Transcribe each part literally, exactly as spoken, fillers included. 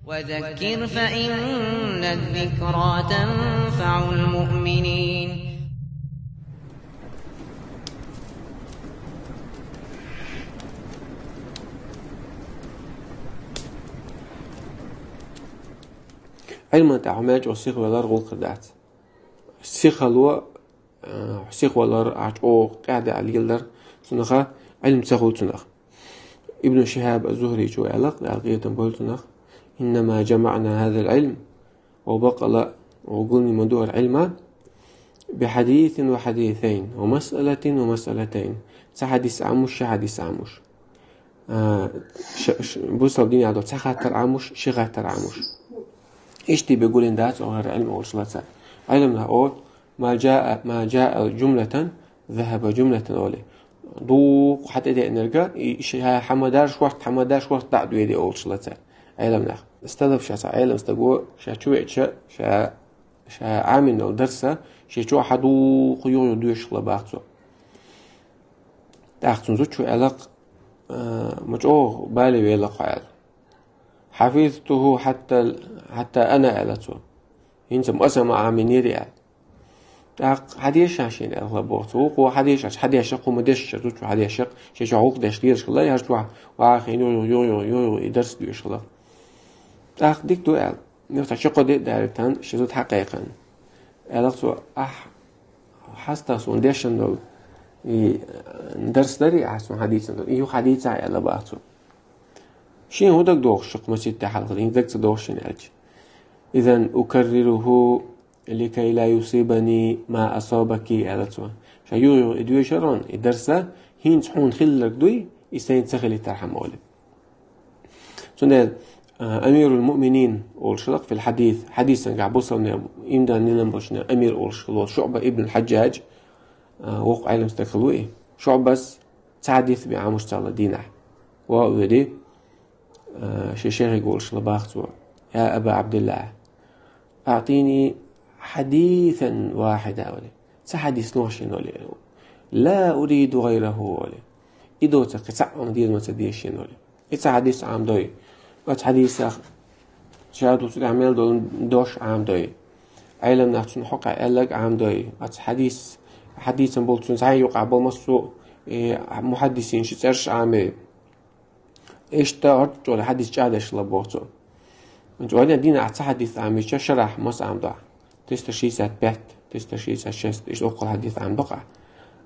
وذكر فإن الذكرى تنفع المؤمنين. Ӏилман тӀехь хьо мел чӀогӀа сиха велар гӀуллакх дац. Сихало, а, сиха валар, а, чӀогӀа къаьхьа леладар, цунах Ӏилма ца хуьлу цунах. Ибн Шихаб аз-Зухричо аьлла, Дала къинхетам бойла цунах: «إنما جمعنا هذا العلم», ва бакъала, ва гулни ма ду хӀара Ӏилма, «بحديث وحديثين ومسألة ومسألتين». Цхьа хьадис Ӏамош, ши хьадис Ӏамош. А, ш-, ш-, бусалба динехь долу цхьа хаттар Ӏамош, ши хаттар Ӏамош. Иштта бен гулдина дац оха хӀара Ӏилма олуш лаца. Ӏилманах олу: «ما جاء، ما جاء جملة ذهب جملة», олий. Дукха хьан тӀедеанарг, и ша хьан ма-дарра шортта, хьан ма-дарра шортта дӀа а доьду олуш лаца. Ӏилманах. Стадав ша цхьа Ӏилман стаго, ша чу веача, ша, ша Ӏамийна долу дарса, шен чохь хьан дукха юха-юха доьшуш хилла бах цо. ТӀаккха цунна зудчо аьлла-кх, а, ма чӀогӀа бале велла-кх хьо аьлла. «حفظته حتى، حتى أنا», аьлла цо. ХӀинца ма аса ма Ӏамийнера аьлла. ТӀаккха хьан дешан шена аьлла боху цо. Вукхо хьан дешаш, хьан дешах, хӀума дешаш, зудчо хьан дешах, шен чохь гӀуллакх деш лелаш хилла, яхьаш чохь вахийна юха-юха, юха-юха, юха-юха и дарс доьшуш хилла. ТӀаккха дика ду аьлла. Нуьхтан чекхо де а даьлла тан, ши зуда хьакхайкхина. Аьлла цо: «Ахь хьаста суна дешна долу и дарс дарий ахь суна хьадийцина долу? И юха хьадийца ахь», аьлла бах цо. Шен хӀун дага дохуш шух маситта хьалха, хӀинца дага ца дохуш шена аьлча. «إذن أكرره لكي لا يصيبني ما أصابك», аьлла цо. Ша юха-юха и доьшур ван, и дарса, хӀинца хьуна хилларг дуй, и сайна ца хилийтархьама олий. Цундела, а, амирул муъминин олуш хилла-кх фил хьадис, хьадисан гахь бусалбанийн иман диллина болчу амир олуш хилла волу ШуӀба ибн Хьаджадж, а, воккха Ӏелам стаг хилла ву и. ШуӀбас цхьа хьадис бен Ӏамош ца хилла дийнахь. Ваха а воьдий, а, шен шайхе олуш хилла бах цо: «Я Аба Ӏабдиллахь, аътини хьадисан вахьидан», олий. Цхьа хьадис лохьа шена олий. «Ла уриду гӀайраху», олий. И доцург кхин цхьаъ а деза ма ца деза шена олий. И цхьа хьадис Ӏамадой. Оцу хьадисах ша дуьйцург мел долу дош Ӏамадой. Ӏелам нах цунна хьокъехь аьлларг Ӏамадой. Оцу хьадис, хьадисан болу цунна цхьаьна юкъахь болу массо а, э, мухьаддисийн ши цӀераш Ӏамадой. Иштта гӀорта чӀогӀа хьадис чӀагӀдеш хилла боху цо. Вайна дийнахь цхьа хьадис Ӏамийча, шарахь маса Ӏамадо ахь? Триста шестьдесят пять, триста шестьдесят шесть, иштта оккхул хьадис Ӏамадо-кх ахь.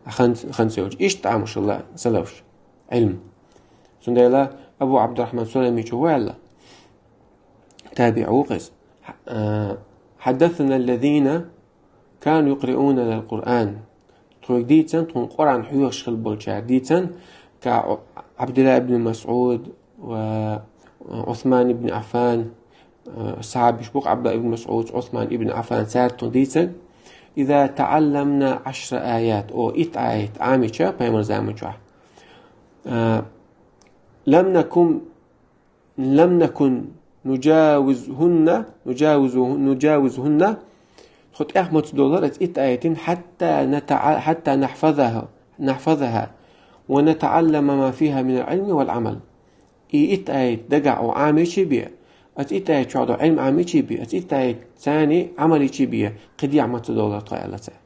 Хан, хан ца йолчу. Иштта Ӏамош хилла салафаш Ӏилма. Цундела Абу Ӏабдуррахьман Сулаймичо ву аьлла: «ТабиӀ ву-кх иза. Хьа-, а, хьаддасана аллазина кану юкъриунана аль-Къуръан». Тхоьга дийцан, тхуна Къуръан хьоьхуш хилла болчара дийцан, ка Ӏу-, Ӏабдулла ибн МасӀуд ва Ӏусман ибн Ӏаффан, а, сахьабаш бу-кх Ӏабдулла ибн МасӀуд, Ӏусман ибн Ӏаффан, цара тхуна дийцан: «Иза таӀалламна Ӏашра аят», о, итт аят Ӏамийча пайхамар заман чохь, а, «лам накун, лам накун нуджавизхунна, нуджавизу-, нуджавизхунна», тхо тӀех ма ца долура оцу итт аятин, «хьатта натаӀа-, хьатта нахьфазаха, нахьфазаха, ва натаӀаллама ма фиха миналь Ӏилми валь Ӏамал». И итт аят дагахь Ӏу Ӏамийчий бен, оцу итт аят чохь долу Ӏилма Ӏамийчий бен, оцу итт аят царний Ӏамал йичий бен, кхин дехьа ма ца долура тхо аьлла цара.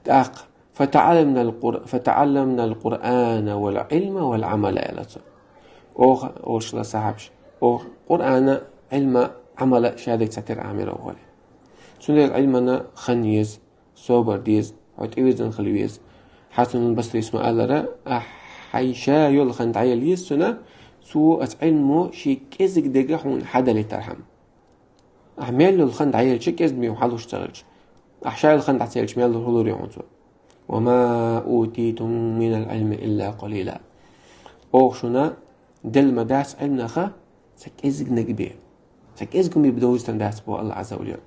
ТӀаккха: «ФатаӀалламнал Къур-, фатаӀалламнал Къуръана вал Ӏилма вал Ӏамала», аьлла цо. Оха, олуш хилла сахьабаш, оха Къуръана, Ӏилма, Ӏамала шадерг цхьатерра Ӏамийра оха. Цундела Ӏилмана хан еза, собар деза, хьо тӀевирзина хила веза. Хьасанул Басрис ма-аллара: «Ахь хьайн ша йолу хан дӀаелла еза цунна, цо оцу Ӏилмо шен кӀезиг дерг хьуна хьадалийтархьама». Ахь мел йолу хан дӀаелча, кӀезиг дерг хьалуш ца хилча. Ахь ша йолу хан дӀа ца елча, мел хӀун лур ю хьуна цо? «Ва ма утитум миналь Ӏилми илла къалила». Оха шуна делла ма дац Ӏилманах цхьа кӀезиг дерг бен. Цхьа кӀезиг хӀума бен довзийтина дац боху АллахӀ Ӏазза ва Жалла.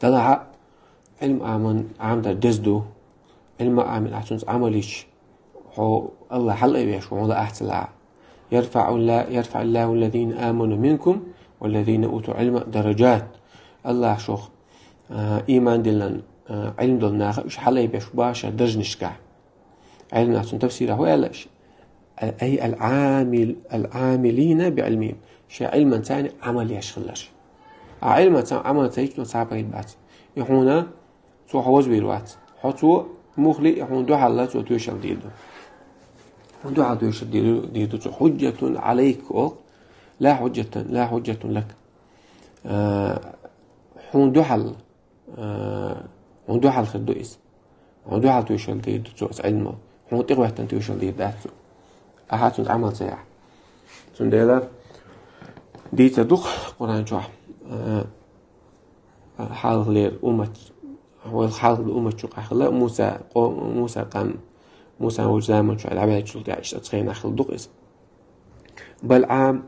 Делахь а, Ӏилма Ӏаман, Ӏамадар деза ду. Ӏилма Ӏамийна ахь цуьнца Ӏамал йича, хьо АллахӀ хьалаайвеш ву, хьуна лаахь ца лаахь. «ЯрфаӀулла-, ярфаӀиллаху аллазина аману минкум валлазина утул Ӏилма даражат». АллахӀа шух, а, ийман диллина, а, Ӏилма долу нах уьш хьалаайбеш бу баша даржанашкахь. Ӏилманах цуьнан тафсирахь хӀун аьлла аша? أي العامل العاملين بعلمهم. Шайн Ӏилманца Ӏамал еш хилар. А Ӏилманца Ӏамал ца йича, цунах цхьа пайда бац. И хьона цо хьо вазвийр вац. Хьо цо мухли, и хьона дуьхьал цо тоьшалла дийр ду. Хьона дуьхьал тоьшалла дийр, дийр ду цо. حجة عليك олу. لا حجة، لا حجة لك. А, хьона дуьхьал, а, хьона дуьхьал хир ду иза. Хьона дуьхьал тоьшалла дийр ду цо оцу Ӏилманца. Хьона тӀехӀоьттина тоьшалла дийр дац цо. Ахьа цунна Ӏамал ца яхь. Цундела дийца ду-кх Къуръан чохь, а, хьалхалера уммат, вай хьалхалера уммат чу къахьлла Муса, къо-, Муса къам, Муса волчу заман чохь дӀабаьллачул тӀаьхьа иштта оцу хенахь хилла ду-кх иза. БалӀам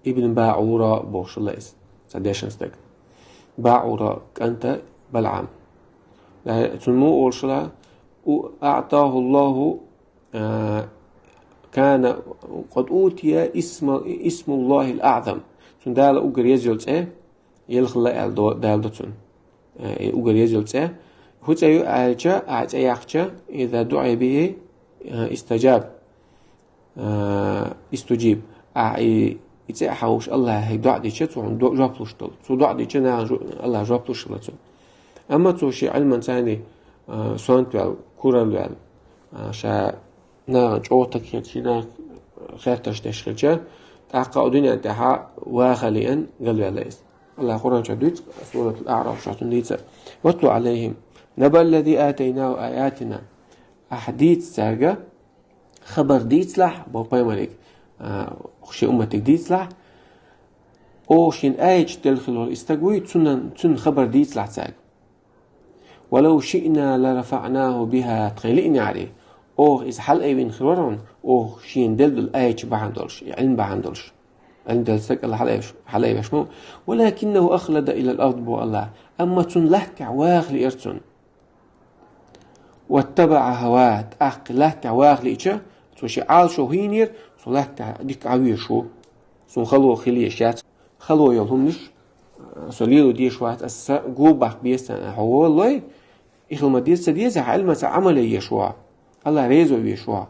ибн БаӀура бохуш хилла иза, цхьа дешна стаг. БаӀура кӀанта БалӀам. Цунна муха олуш хилла, у-, أعطاه الله، а, كان قد أوتي اسم، اسم الله الأعظم. Цунна Дала уггар еза йолу цӀе елла хилла аьлла до-, Дала до цунна. Э, и уггар еза йолу цӀе. ХӀун цӀе ю аьлча, ахь цӀе яьккхича, إذا دعي به، э, استجاب. Э, استجيب. Ахь и, и цӀе хьахош АллахӀе доӀа дича, цо хьуна до-, жоп луш долу. Цо доӀа дича, нахана жо-, АллахӀа жоп луш хилла цунна. Амма цо шен Ӏилманца, э, сонта ваьлла, куралла ваьлла, э, ша нахана чӀогӀа тахийта шена хеттарш деш хилча, тӀаккха а дуьнен тӀехь ваха лиъна галваьлла иза. АллахӀа Къуръан чохь дуьйцу, Суратул АӀраф чохь цунна дийца: واتل عليهم نبأ الذي آتيناه آياتنا. Ахьа дийца цаьрга, хабар дийцалахь, бо пайхамариг, а, шен умматиг дийцалахь, оха шена аяташ делла хилла волу и стаг вуй, цунна, цунна хабар дийцалахь цаьрга. ولو شئنا لرفعناه بها, тхайн лиънехьара, оха иза хьалаайвина хир вара хьуна, оха шена делла долу аяташ бахьана долуш, и Ӏилма бахьана долуш. Ӏилма делла стаг АллахӀа хьалаайвеш, хьалаайвеш ма ву. ولكنه أخلد إلى الأرض боху АллахӀа. Амма цунна латта тӀехь ваха лиира цунна. واتبع هواه, тӀаккха латта тӀехь ваха лиъча, цо шен Ӏалашо хӀун йинера, со латта тӀехь дика Ӏан везаш ву. Суна хало хила езаш яц. Хало йолу хӀуманаш, э, со лело дезаш вац, аса гулбаккха беза царна. Хьо волалой, и хила ма деза, ца деза, хьан Ӏилманца Ӏамал еш ву хьо. АллахӀ реза везаш ву хьо.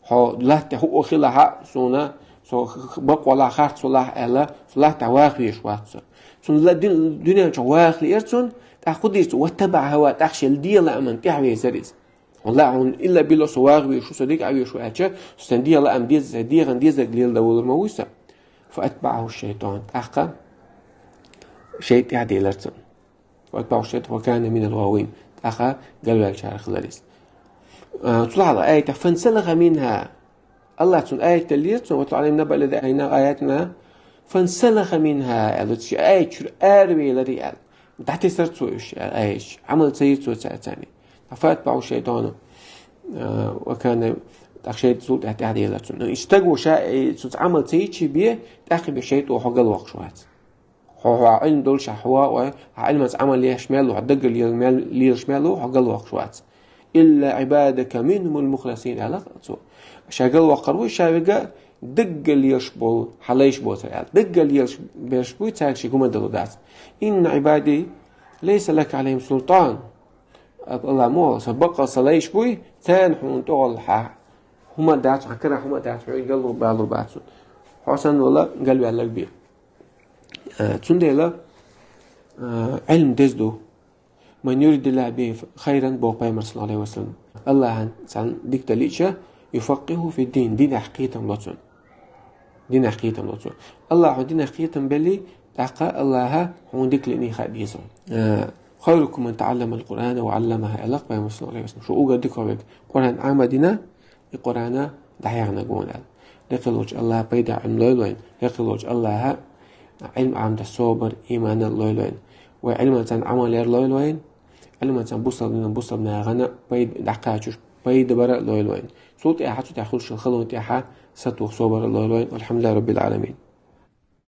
Хьо латта тӀехь хӀуъа хилахь а суна, со х-, х-, бакъ валахь, харц валахь аьлла, со латта тӀехь ваха везаш вац со. Цунна ла-, дуьн-, дуьнен чохь ваха лиира цунна, тӀаккха хӀун дийр цо, واتبع هواه, тӀаккха шен дегӀан лаамна тӀехь везара иза. Валлахьи, хьуна илла-билла со ваха везаш ву, со дика Ӏан везаш ву аьлча, со сайн дегӀан лаам деза, сайн дегӀан дезарг леладан волур ма вуй со. فأتبعه الشيطان, тӀаккха шайтӀа тӀехь делара цунна. فأتبعه الشيطان فكان من الغاوين. ТӀаккха галваьллачарах хилара иза. А, цул хьалха аятехь: فانسلخ منها. АллахӀа цунна аят деллера цунна: واتل عليهم نبأ الذي آتيناه آياتنا فانسلخ منها аьлла, цу аят чуьра аравелира аьлла. ДӀатесара цо уьш аьлла аяташ. Ӏамал ца йира цо цаьрца. فأتبعه الشيطان، а, وكان, тӀаккха шайтӀа цул тӀаьхьа тӀехь делара цунна. И стаг ву ша, и, цуьнца Ӏамал ца йича бен, тӀаккха бен шайтӀа хьо галвоккхуш вац. Хьо, хьо Ӏилма долуш, хьо ваой, хьан Ӏилманца Ӏамал еш мел ву, хьо даггара лела мел, лелаш мел ву, хьо галвоккхуш вац. إلا عبادك منهم المخلصين аьлла цо. Ша галвоккхур ву, ша верг даггара лелаш болу, хьан лайш боцург аьлла. Даггара лелаш берш буй, цаьрга шен хӀума дало дац. إن عبادي ليس لك عليهم سلطان. АллахӀа ма олу, сан бакъ, сан лайш буй, царна хьуна тӀехула хьан хӀума дац, хьан карахь хӀума дац, хьоьга галлур-балур бац. Хьо санна вала галваьлларг бен. Э, цундела, э, Ӏилма деза ду. من يرد الله به خيرا, боху пайхамара, саллаллаху Ӏалайхи ва саллам. АллахӀа царна дика дан лиъча, يفقهه في الدين, динехь кхетам ло цунна. Динехь кхетам ло цунна. АллахӀа хьуна динехь кхетам белли, тӀаккха АллахӀа хьуна дика лиъний хаа деза. Э, خيركم من تعلم القرآن وعلمه аьлла пайхамара, саллаллаху Ӏалайхи ва саллам. Шу уггар дика верг Къуръан Ӏама дина, и Къуръана дӀахьехнарг ву аьлла. Декъалволчу АллахӀа пайда Ӏилма лойла вайна. Декъалволчу АллахӀа Ӏилма Ӏамадас собар, иман лойла вайна. Вай Ӏилманца Ӏамал яр лойла вайна. Ӏилманца бусалба динан бусалба нахана пайда дӀакхачош, пайда бар лойла вайна. Цул тӀаьхьа цу тӀехь хуьлуш йолу халонна тӀаьхьа сатух, собар лойла вайна. والحمد لله رب العالمين.